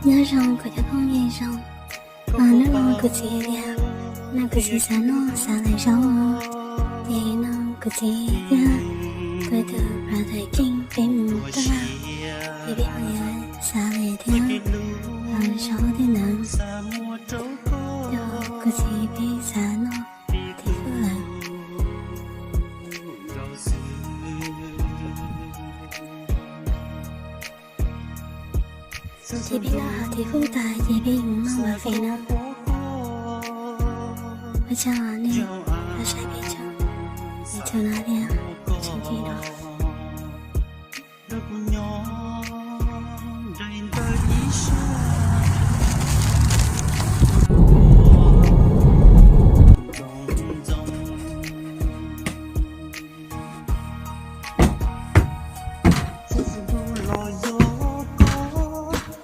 Nyob zoo kuv cov phooj ywg zoo. Hnub no kuv txiv tias, no kuv txiv xav noj xav lawm zaub os. Ces no kuv txiv thiab kuv tus brother Keej peb mus taj laj, ces peb mus yuav xav lawm thiab zaub tej ntawd. Yog kuv txiv peb xav noj thib fwb lawm. Ces peb noj thib fwb tas ces peb mus noj ma fes no. Ua tsaug nej tau saib peb tso, es txhua no thiab tseem ceeb no.